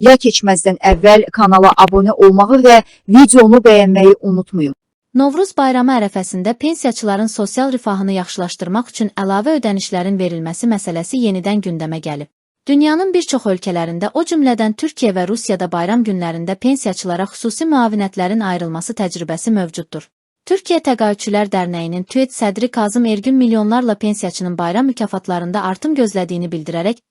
Ya keçməzdən əvvəl kanala abunə olmağı və videonu bəyənməyi unutmayın. Novruz bayramı ərəfəsində pensiyaçıların sosial rifahını yaxşılaşdırmaq üçün əlavə ödənişlərin verilməsi məsələsi yenidən gündəmə gəlib. Dünyanın bir çox ölkələrində, o cümlədən Türkiyə və Rusiyada bayram günlərində pensiyaçılara xüsusi müavinətlərin ayrılması təcrübəsi mövcuddur. Türkiyə Təqaüdçülər Dərnəyinin TÜED sədri Kazım Ergün milyonlarla pensiyaçının bayram mükafatlarında artım gözlədiyini bildirərək,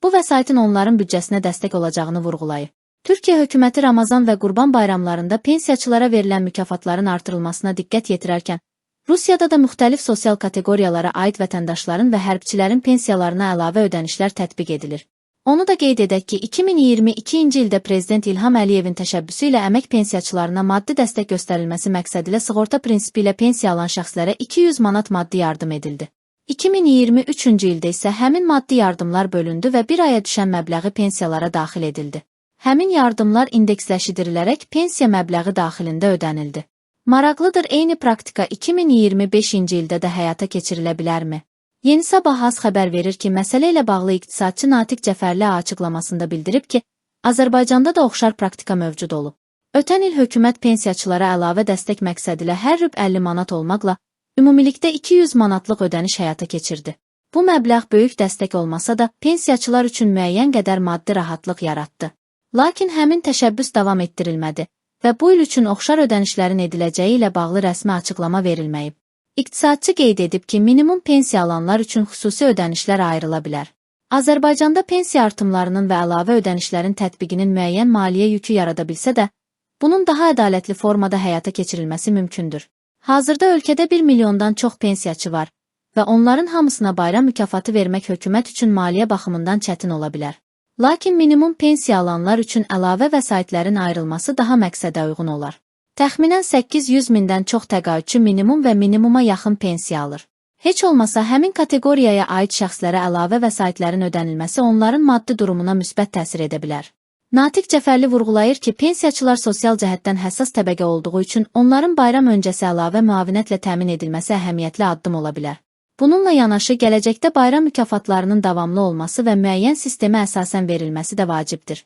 bu vəsaitin onların büdcəsinə dəstək olacağını vurğulayıb. Türkiyə hökuməti Ramazan və Qurban bayramlarında pensiyaçılara verilən mükafatların artırılmasına diqqət yetirərkən, Rusiyada da müxtəlif sosial kateqoriyalara aid vətəndaşların və hərbçilərin pensiyalarına əlavə ödənişlər tətbiq edilir. Onu da qeyd edək ki, 2022-ci ildə Prezident İlham Əliyevin təşəbbüsü ilə əmək pensiyaçılarına maddi dəstək göstərilməsi məqsədilə sığorta prinsipi ilə pensiya alan şəxslərə 200 manat maddi yardım edildi. 2023-cü ildə isə həmin maddi yardımlar bölündü və bir aya düşən məbləği pensiyalara daxil edildi. Həmin yardımlar indeksləşdirilərək pensiya məbləği daxilində ödənildi. Maraqlıdır, eyni praktika 2025-ci ildə də həyata keçirilə bilərmi? Yeni Sabah az xəbər verir ki, məsələ ilə bağlı iqtisadçı Natiq Cəfərli açıqlamasında bildirib ki, Azərbaycanda da oxşar praktika mövcud olub. Ötən il hökumət pensiyaçılara əlavə dəstək məqsədilə hər rüb 50 manat olmaqla ümumilikdə 200 manatlıq ödəniş həyata keçirdi. Bu məbləğ böyük dəstək olmasa da, pensiyaçılar üçün müəyyən qədər maddi rahatlıq yaratdı. Lakin həmin təşəbbüs davam etdirilmədi və bu il üçün oxşar ödənişlərin ediləcəyi ilə bağlı rəsmi açıqlama verilməyib. İqtisadçı qeyd edib ki, minimum pensiya alanlar üçün xüsusi ödənişlər ayrıla bilər. Azərbaycanda pensiya artımlarının və əlavə ödənişlərin tətbiqinin müəyyən maliyyə yükü yarada bilsə də, bunun daha ədalətli formada həyata keçirilməsi mümkündür. Hazırda ölkədə 1 milyondan çox pensiyaçı var və onların hamısına bayram mükafatı vermək hökumət üçün maliyyə baxımından çətin ola bilər. Lakin minimum pensiya alanlar üçün əlavə vəsaitlərin ayrılması daha məqsədə uyğun olar. Təxminən 800 mindən çox təqaüdçü minimum və minimuma yaxın pensiya alır. Heç olmasa həmin kateqoriyaya aid şəxslərə əlavə vəsaitlərin ödənilməsi onların maddi durumuna müsbət təsir edə bilər. Natiq Cəfərli vurğulayır ki, pensiyaçılar sosial cəhətdən həssas təbəqə olduğu üçün onların bayram öncəsi əlavə müavinətlə təmin edilməsi əhəmiyyətli addım ola bilər. Bununla yanaşı gələcəkdə bayram mükafatlarının davamlı olması və müəyyən sistemə əsasən verilməsi də vacibdir.